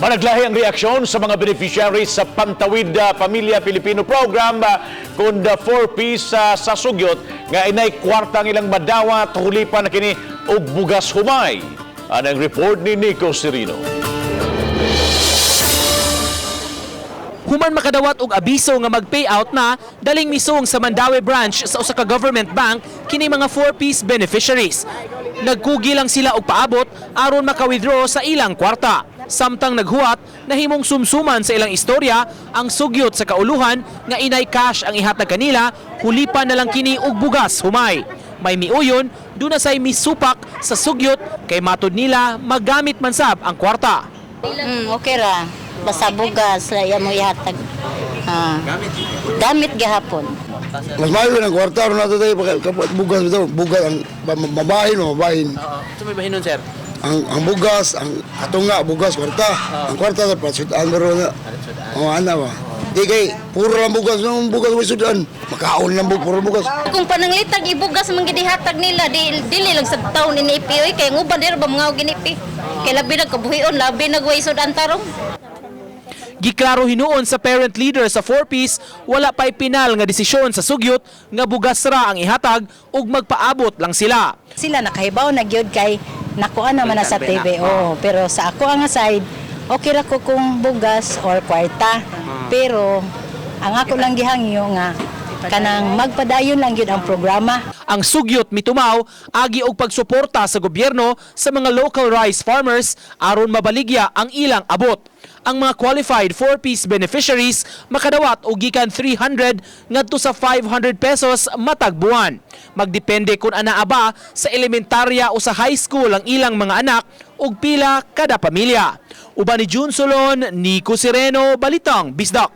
Managlahi ang reaksyon sa mga beneficiaries sa Pantawid Pamilya Pilipino Program kung the 4Ps sa sugyot nga inay kwarta ang ilang madawat, hulipan na kini og bugas humay. Anang report ni Nico Serino. Human makadawat og abiso nga mag-payout na, daling misong sa Mandaue branch sa usa ka government bank kini mga 4Ps beneficiaries. Nagkugi lang sila og paabot aron maka-withdraw sa ilang kwarta. Samtang naghuwat, nahimong sumsuman sa ilang istorya ang sugyot sa kauluhan nga inay cash ang ihatag kanila, hulipan na lang kini og bugas humay. May miuyon, duna say misupak sa sugyot kay matud nila magamit man sab ang kwarta. Okay ra. Basta bugas, laya mo ihatag. Ah. Gamit gihapon. Mas maayo ng kwarta ron nato tayo bugas bitaw, bugas ang mabahin o mabahin. So may bahinon, sir? Ang bugas, ang ato nga bugas kwarta. Ang kwarta sa pasudan bro na. Oh, ana ba. Di kay puro lang bugas, nang bugas way sudan. Makaon lang puro bugas. Kung pananglitag ibugas man gid ihatag nila, di dili lang sa taon inipi oy, kay nguban dira ba mga ginipi. Kay labi nag kabuhion, labi nag way sudan tarong. Giklaro hinuon sa parent leader sa 4Ps, wala pa'y pinal nga desisyon sa sugyot nga bugas ra ang ihatag ug magpaabot lang sila. Sila nakahibaw na gyud kay nakuha naman na sa TV. Oh, pero sa ako ang side, okay ra ko kung bugas or kwarta. Pero ang ako lang gihangyo nga kanang magpadayon lang gyud ang programa. Ang sugyot mitumaw agi og pagsuporta sa gobyerno sa mga local rice farmers aron mabaligya ang ilang abot. Ang mga qualified 4Ps beneficiaries makadawat og gikan 300 ngadto sa 500 pesos matag buwan. Magdepende kung anaa ba sa elementarya o sa high school ang ilang mga anak ug pila kada pamilya. Uban ni June Solon, Nico Sereno, Balitang Bisdak.